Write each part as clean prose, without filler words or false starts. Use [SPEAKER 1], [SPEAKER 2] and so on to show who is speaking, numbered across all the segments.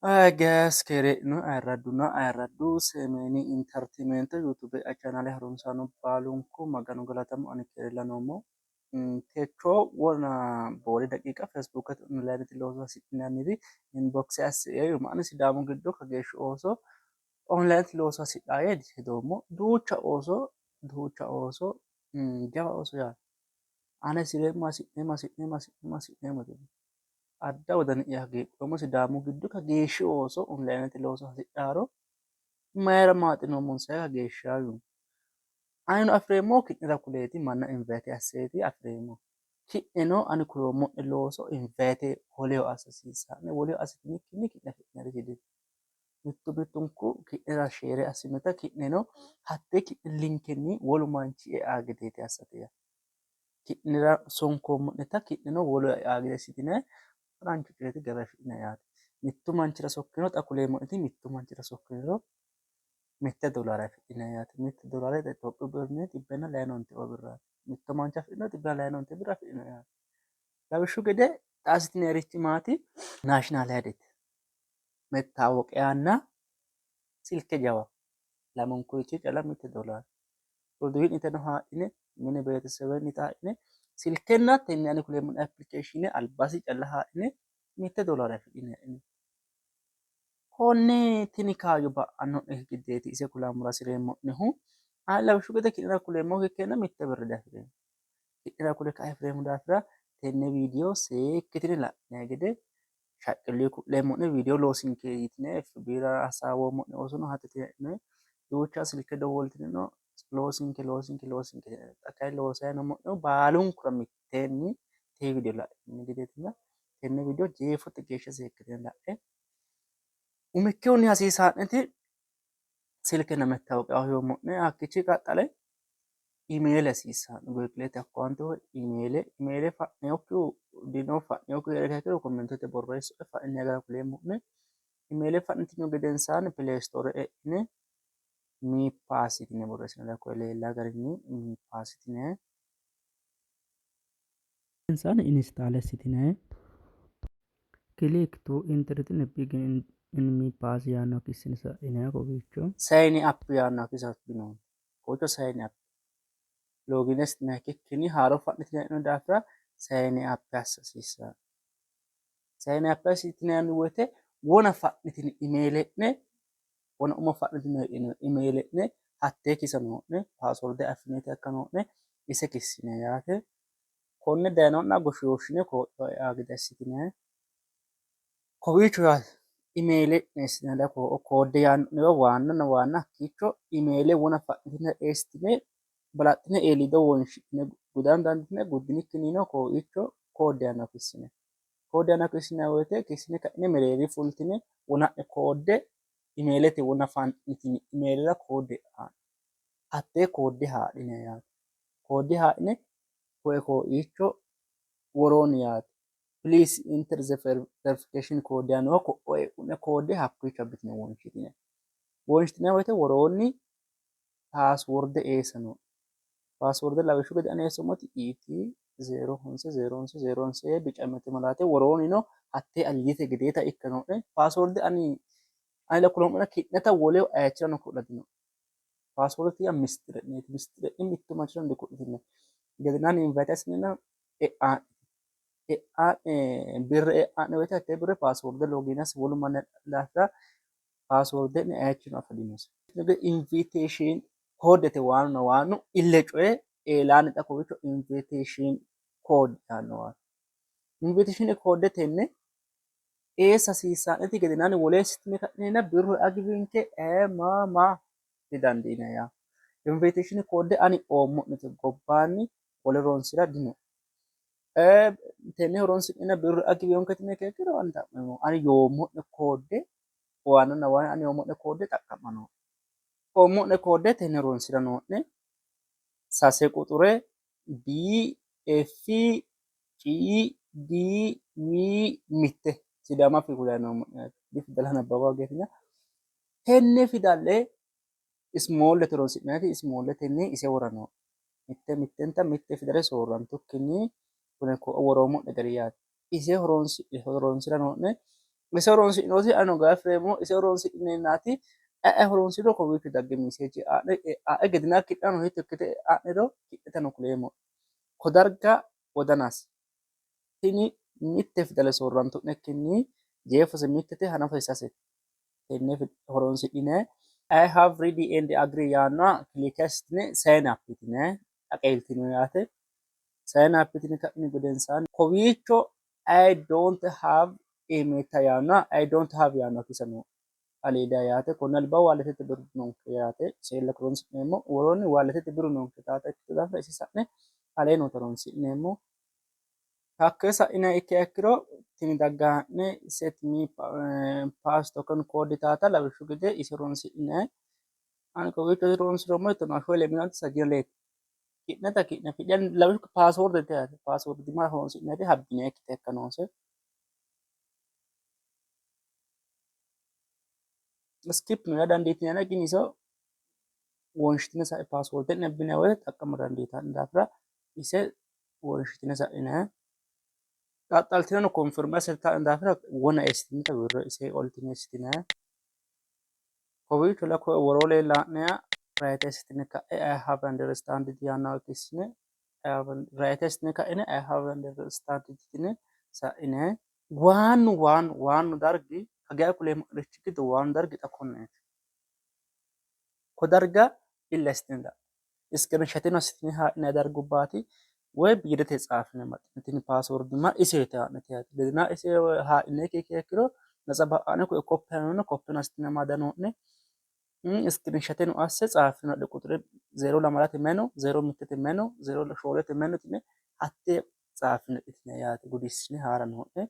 [SPEAKER 1] Guys keere'no ayirradunna ayirraddu Semeeni Entertainment YouTube channel harunsaano baalunku Maganu galatamo ani keerella noommo. Techo wona boode daqiiqa Facebookete onlinete looso hasidhinanniri inbox assie yuummo. Ani Sidaamu giddo kageeshshi ooso onlinete looso hasidhaa yee dihedoommo. Duucha ooso duucha ooso jawa ooso yaate. Ane hasireemmo hasi'neemmo hasi'neemmo hasi'neemmo hasi'neemmo yitino. Adda wodani'ya hagiidhoommo Sidaamu giddo kageeshshi ooso onlinete looso hasidhaaro mayira maaxinoommonsa kageeshsha yuummo. Anino afi'reemmohu ki'nera kuleeti manna invite asseeti afi'reemmohu. Ki'neno ani kuloommo'ne looso invite woleho assa hasiissanno'ne. Woleho assitinikkinni ki'ne afidhinanniri dino. Mittu mittunku ki'nera share assinota ki'neno hattee ki'ne linkenni wolu manchi eaa gedeeti assate yaa. Ki'nera sonkoommo'neta ki'neno wolu eaa gede assitine harancho coyeeti gebe afidhinanni yaate. Mittu manchira sokkiniro xa kuleemmo'neti mittu manchira sokkiniro $1 afidhinanni yaate. $1 Itophiyu birrinni 149 birraati. Mitto mancho afidhino 149 birra afidhino yaate. Lawishshu gede xa assitinannirichi maati? National IDte mettaawoqiyanna silke jawa lamunkurichi calla $1. Roduuwi'neteno haadhine mine beetesebennita haadhine silkenna tenne ani kuleemmo'ne application albasi calla haadhine $1 afidhinanni. Konne tini kaayyo ba'anno'nekki gedeeti ise kulammora hasireemmo'nehu. Ani lawishshu gede ki'nera kuleemmokki ikkeenna 1 birra diafi'reemmo. Ki'nera kule kae afi'reemmo daafira tenne viidiyo seekkitine la'inanni gede shaqqilluyi ku'leemmo'ne. Viidiyo loosinke yitine FBra hasaawoommo'ne oosono hatto yitine duucha silke dowwoltineno loosinke loosinke loosinke xa kayi loosayi noommo'nehu baalunkura mitteenni tee viidiyo la'inanni gedeetina tenne viidiyo jeefote geeshsha seekkitine la'e. Umikkihunni hasiisaa'neti silkenna mettaawoqiyaho yoommo'ne. Hakkiichi qaxxale imeele hasiissanno Googilete akkaawunte woy imeele imeele fa'newokkihu dino fa'newokkihu hee'riha ikkiro kommentete borreesse fa'ninanni gara kuleemmo'ne. Imeele fa'nitinihu gedensaanni Play Store e'ine Mi Pass yitine borreessinanni koye leellaa garinni Mi Pass yitine gedensaanni install assitinanni.
[SPEAKER 2] Click to enter the begin in Mi Pass yaanno kissine sa'inanni kowiicho.
[SPEAKER 1] Sign up yaanno kisatinoonni. Kowiicho sign up login assitinanni ikkikkinni haaro fa'nitinanni daafira sign up assa hasiissanno. Sign up assitinanni woyte wona fa'nitini imeele'ne wona umo fa'nitino imeele'ne hattee kisa noo'ne password affinita ikka noo'ne ise kissine yaate. Konne dayino'na goshooshshine kooxxo eaa gede assitine kowiicho yaate imeele'ne eessinanni koodde yaanno'newa waannana waanna hakkiicho imeele wona fa'nitine eessitine balaxxine eeliido wonshidhine gudano dandiitine guddinikkinnino kowiicho koodde yaannoha kissine koodde yaannoha kissinanni woyte kissine ka'ine mereeri fultine wona'ne koodde imeelete wona fa'nitini imeelera koodde hattee koodde haadhine yaate. Koodde haadhine koye koiicho woroonni yaate. Please enter the verification code yaannowa ko'o e'une koodde hakkiicho abbitine wonshitine. Wonshitine woyte woroonni password eessa no. Password lawishshu gede ani eessummoti ET 0 honse 0 honse 0 honse bicamete malaate woroonnino hattee aliidite gedeeta ikka noo'ne. Password ani ani kuloommo'ne ki'neta woleho ayichirano ku'la dino. Password yaa mistire'neeti. Mistire'ne mittu manchirano diku'litinanni. Gedenaanni invite assineenna e'aa'ne e'aa'ne birre e'aa'ne woyte hattee birre password login asse wolu manni daafira passworde'ne ayichino afa dinose. Invitation koodete waanuna waanu ille coye eelaanni xa kowiicho invitation code yaanno waano. Invitation code tenne eessa hasiissanno'neti gedenaanni wole eessitine ka'neenna birru agiwinke ma ma didandiinanni yaa. Invitation code ani oommo'nete gobbaanni wole horonsira dino. Tenne horonsi'neenna birru agiwinke yitine ikkiro ani xa'meemmo. Ani yoommo'ne koodde waanuna waana ani yoommo'ne koodde xaqqa'ma noo'ne. Oommo'ne koodde tenne horonsira noo'ne. Sase quxure B F C D W mitte Sidaama afii kulanni noommo'ne yaate. Fidala nabbawa geetina tenne fidale ismoollete horonsi'nanniti ismoolletenni ise wora noo'ne. Mitte mittenta mitte fidale soorrantukkinni kune ko'o woroommo'ne gari yaate. Ise horonsira noo'ne. Ise horonsidhinosi anino gafireemmo ise horonsidhineennaati ae horonsidho kowiicho dagge message ae gedena kidhano hiitto ikkite a'niro kidhetano kuleemmo. Ko darga wodanasi tini mitte fidale soorrantu'nekkinni jeefose mittete hanafose sasete. Tenne horonsidhine I have read and agree yaannoha click assitine sign up yitine qeeltino yaate. Sign up yitine ka'ini gedensaanni kowiicho I don't have e-meta yaannoha I don't have yaannoha kisa no aliidiha yaate. Konni alba walletete biru noonke yaate. Seella horonsi'neemmo. Woroonni walletete biru noonke taata ikkito daafira isi sa'ne alee noota horonsi'neemmo. Hakkee sa'iniha ikkiha ikkiro tini dagga haa'ne set me pass token code taata lawishshu gede isi horonsidhinayi. Ani kowiicho isi horonsi'roommo tonaa shoole minaanti sajjina leeti. Ki'neta ki'ne afidhe lawishshu password yaate. Password dima horonsi'nayiti habbinayikkita ikka noose. Skip no yaa dandiitinanni ግን iso wonshitine sa'e password abbinanni woyte xaqqama dandiitanno daafira ise wonshitine sa'inanni. Qaxxaltineno confirm assittanno daafira wona eessitinita wirro ise qoltine eessitinanni. Kowiicho la koe woroo leella'neha right assitine ka'e I have understand yaannoha kissine right assitine ka'ine I have understand yitine sa'ine. Waannu waannu waannu dargi kageya kuleemmo'nerichi giddo waannu dargi xa konneeti. Ko darga ille assitine la'e. Screenshotino assitine haadhinanni dargubbaati woy biirete tsaafine maxxine tini password ma iseeti haa'nete yaate. Gedena ise haadhine ikkiha ikkiro natsa ba'ane koe koppeno koppeno assitine amada noo'ne. Screenshotino asse tsaaffino adhe quxure 0 lamalate meno 0 mittete meno 0 shoolete meno yitine hattee tsaaffine adhitine yaate gudissine haara noo'ne.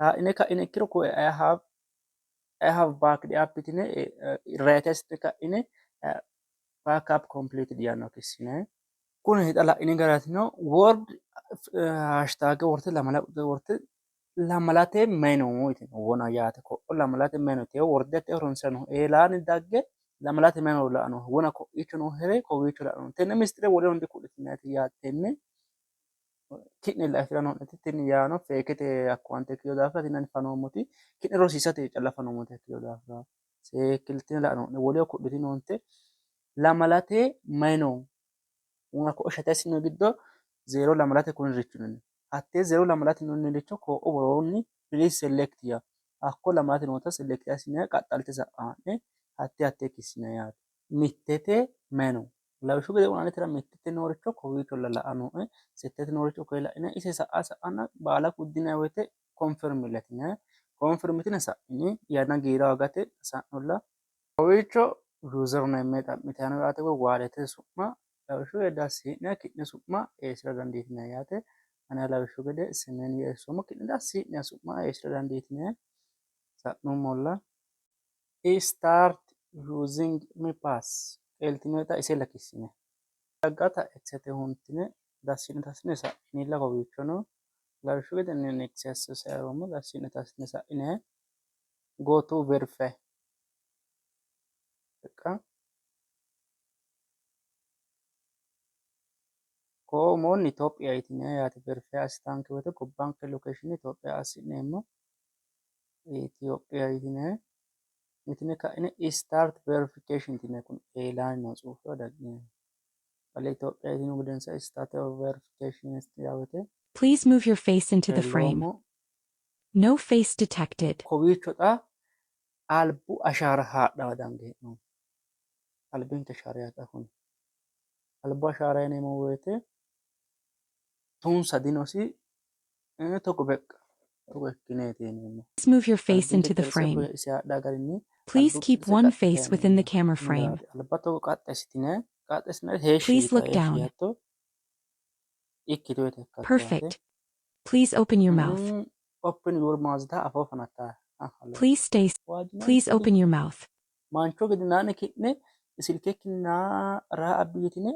[SPEAKER 1] Haadhine ka'ine ikkiro koe I have backed up yitine right assitine ka'ine backup completed yaanno kissine. Kuni hixa la'ini garaatino word hashtag worte lamala quxure worte lamalate meno yitine wona yaate ko'o lamalate meno yite worde hatte horonsira no eelaani dagge lamalate meno la'ano wona ko'iicho noo here kowiicho la'ano tenne mistire woleho diku'litinannite yaate. Tenne ki'ne afi'ra noo'neti tini yaano feekete akkaawunte ikkitino daafira tini ani fanoommoti ki'ne rosiisate calla fanoommota ikkitino daafira seekkitine la'a noo'ne woleho ku'litinoonte. Lamalate meno wona ko'o shete assino giddo 0 lamalate kuniricho no hattee 0 lamalate noniricho ko'o woroonni please select yaa hakko lamalate noota select assine qaxxalte sa'ane hatte hatte kissine yaate. Mittete meno lawishshu gede unanitera mittete nooricho kowiicho la'a nooe settete nooricho koye la'ine ise sa'a sa'ana baala kuddinanni woyte confirm latine confirm yitine sa'ini yanna giira agate sa'nolla. Kowiicho username xa'mitanno yaate woy walletete su'ma lawishshu gede dassi'ne ki'ne su'ma eessira dandiitinanni yaate. Ani lawishshu gede simeen eessoommo ki'ne dassi'ne su'ma eessira dandiitinanni. Sa'nummolla. Start using mi pass qeeltinoeta ise lakissine. Daggata exete huntine dassine tassine sa'inilla kowiichono lawishshu gede next sayiroommo dassine tassine sa'ine go to verify በቃ Ko umoonni Itophiya yitine yaate verify assitanke woyte gobbanke location Itophiya assi'neemmo Ethiopia yitine yitine ka'ine start verification yitine kun eelaani noo tsuufe daggine bale Ethiopia yitine gedensa start verification yaawete
[SPEAKER 3] Please move your face into the frame.
[SPEAKER 1] Qeelloommo.
[SPEAKER 3] No face detected.
[SPEAKER 1] Kowiicho xa albu ashaara haadhawa dange hee'noommo. Albinke ashaara yaate kuni. Albu ashaara yineemmo woyte tunsa dinosi togo beqqa togo ikkineeti yineemmo.
[SPEAKER 3] Please move your face
[SPEAKER 1] Albinke
[SPEAKER 3] into the
[SPEAKER 1] qirtse
[SPEAKER 3] frame.
[SPEAKER 1] isi haadha garinni
[SPEAKER 3] Please
[SPEAKER 1] albu
[SPEAKER 3] keep
[SPEAKER 1] qirtse
[SPEAKER 3] one
[SPEAKER 1] qaxxite
[SPEAKER 3] face within the
[SPEAKER 1] yineemmo.
[SPEAKER 3] camera frame.
[SPEAKER 1] Yaate alba togo qaxxeessitine qaxxeessine heeshshi
[SPEAKER 3] Please
[SPEAKER 1] yita
[SPEAKER 3] look
[SPEAKER 1] heeshshi
[SPEAKER 3] down.
[SPEAKER 1] yaatto ikkito yite ikkatto yaate.
[SPEAKER 3] Perfect. Please open your mouth.
[SPEAKER 1] Open your mouth ta afoo fanatta.
[SPEAKER 3] Please stay. Please open your mouth.
[SPEAKER 1] Mancho gedinaani ki'ne silkekkinna raa abbi yitine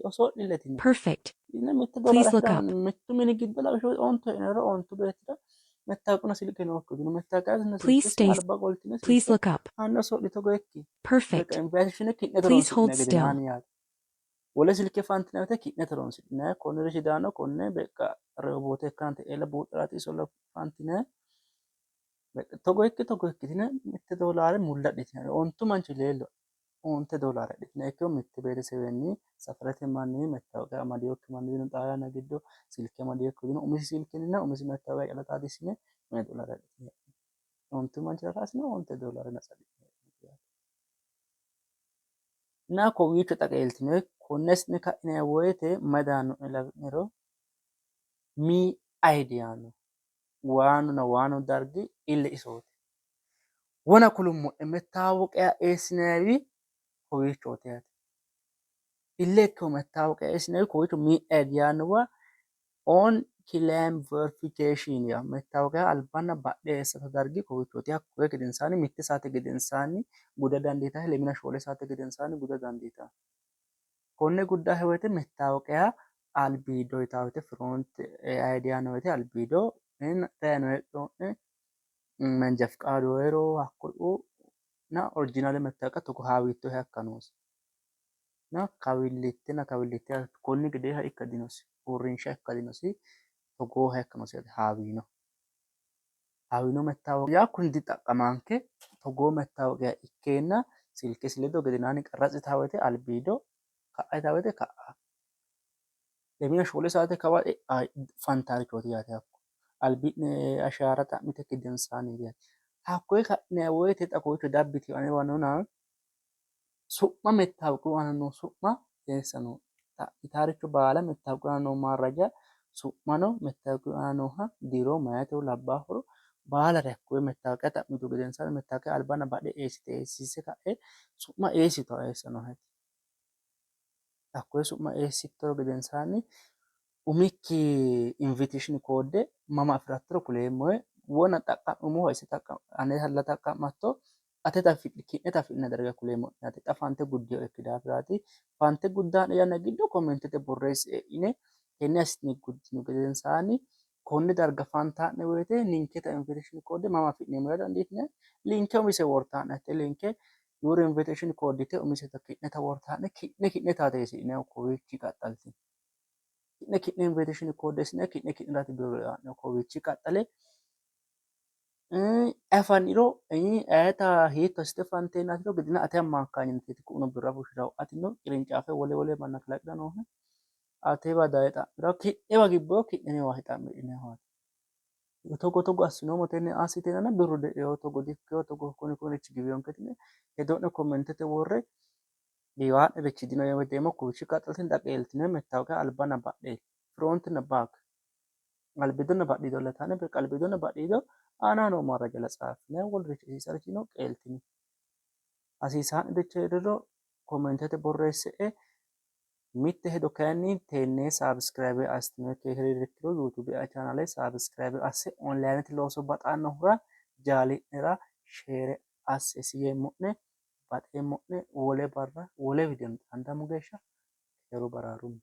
[SPEAKER 1] osoo dhilletine.
[SPEAKER 3] Perfect.
[SPEAKER 1] Mitte
[SPEAKER 3] Please
[SPEAKER 1] doolaara
[SPEAKER 3] look up.
[SPEAKER 1] mittu mini giddo lawishshaho ontu hee'niro ontu beettira mettaaquna silke nookki dino mettaaqasina
[SPEAKER 3] Please
[SPEAKER 1] silkesi
[SPEAKER 3] stay.
[SPEAKER 1] alba qoltine
[SPEAKER 3] Please
[SPEAKER 1] silke
[SPEAKER 3] look up.
[SPEAKER 1] hanni osoo dhi togo ikki.
[SPEAKER 3] Perfect.
[SPEAKER 1] Beqa invitation ki'ne
[SPEAKER 3] Please hold
[SPEAKER 1] horonsidhine
[SPEAKER 3] still.
[SPEAKER 1] gedinaani yaate. Wole silke fantine woyte ki'ne horonsidhine konnirichi daano konne beqa rewoboote ikkante eela buuxiraati isolla fantine. Togo ikke togo ikkitine mitte doolaare mulla adhitinanni. Ontu manchi leello onte doolaare adhitinanni ikkiro mitte beetesewenni safarete manni mettawoqiya amadinokki manni dino xaa yanna giddo silke amadinokki dino umisi silkenninna umisi mettawoqiya calla xaadissine me doolaare adhitinanni. Ontu manchira kaasine onte doolaare natsa adhitinanni. Na kowiicho xa qeeltinoyi konne assine ka'inanni woyite mayi daanno'ne lawi'nero mi ayidi yaanno waanuna waanu dargi ille isooti. Wona kulummo'ne mettaawoqiya eessinanniwi kowiichooti yaate. Ille ikkeho mettaawoqiya eessinanniwi kowiicho mi ayidi yaannowa on claim verification yaa mettaawoqiya albanna badhe eessate dargi kowiichooti. Hakkuyi gedensaanni mitte saate gedensaanni guda dandiitanno, lemina shoole saate gedensaanni guda dandiitanno. Konne guddahe woyite mettaawoqiya albiido yitaa woyite front ID yaanno woyite albiido rayino heedho'ne መንጃ ፍቃድ ወይሮ hakku'u na originale mettaawoqiya togo haawittoha ikka noosi. Na kawillittenna kawillitte konni gedeeha ikka dinosi. Uurrinsha ikka dinosi. Togooha ikka noosi yaate haawino. Haawino mettaawoqiya kuni dixaqqamanke togoo mettaawoqiya ikkeenna silkesi ledo gedenaanni qarratsitaa woyite albiido ka'a yitaa woyite ka'a. Lemina shoole saate kawa fantaarichooti yaate hakku. Albi'ne ashaara xa'mite gedensaanni yaate. Hakkoye ka'inanni woyite xa kowiicho dabbiti anewa noona su'ma mettaawoqiyu aana noo su'ma eessa no. Xa'mitaaricho baala mettaawoqiyu aana noo maarraja su'mano mettaawoqiyu aana nooha diro mayitero labbaahuro baalare hakkoye mettaawoqiya xa'mitu gedensaanni mettaawoqiya albanna badhe eessite eessiisse ka'e su'ma eessito eessa nooheti. Hakkoye su'ma eessittoro gedensaanni umikki invitation koodde mama afi'rattoro kuleemmohe. Wona xaqqa'mummoha ise anehalla xaqqa'matto ateta ki'neta afi'nanni darga kuleemmo'ne yaate. Xa fante guddinoekki daafiraati. Fante guddaa'ne yanna giddo kommentete borreesse e'ine tenne assitine guddino gedensaanni konne darga fantaa'ne woyite ninketa invitation koodde mama afi'neemmo yaa dandiitinanni. Linke umise wortaa'ne hatte linke your invitation code yite umiseta ki'neta wortaa'ne ki'ne ki'netaati eessidhinayihu kowiichi qaxxalte. Ki'ne ki'ne invitation code eessinanni ki'ne ki'neraati birru e'annohu kowiichi qaxxale. Afaniro ayeta hiitto assite fanteennaatiro gedena ate ammaakkaanyinteeti ku'uno birra fushshirahu atino qirincaafe wole wole manna kalaqira noohe atewa daye xa'mira ki'newa gibboo ki'newa xa'midhinayihuwaati. Togo togo assinoommo tenne assiteenna birru de'eyo togo dikkeo togo kuni kunirichi giweyonketine hedo'ne kommentete worre giwaa'nerichi dino yee deemo kowiichi qaxxaltine xaqeeltine mettaawoqiya albanna badhe frontina back albiidonna badhiido lataane qalbiidonna badhiido aana noo marraja la tsaaffine wolurichi hasiisarichi no qeeltini hasiisaa'nerichi heeriro kommentete borreesse''e mitte hedo kayinni tenne sabiskirayibe assitinoykki heeriro YouTube chaanale sabiskirayibe asse onlinete looso baxannohura jaali'nera sheere asse siyeemmo'ne baxeemmo'ne wole barra wole vidiyo xaandammo geeshsha keeru baraarunni.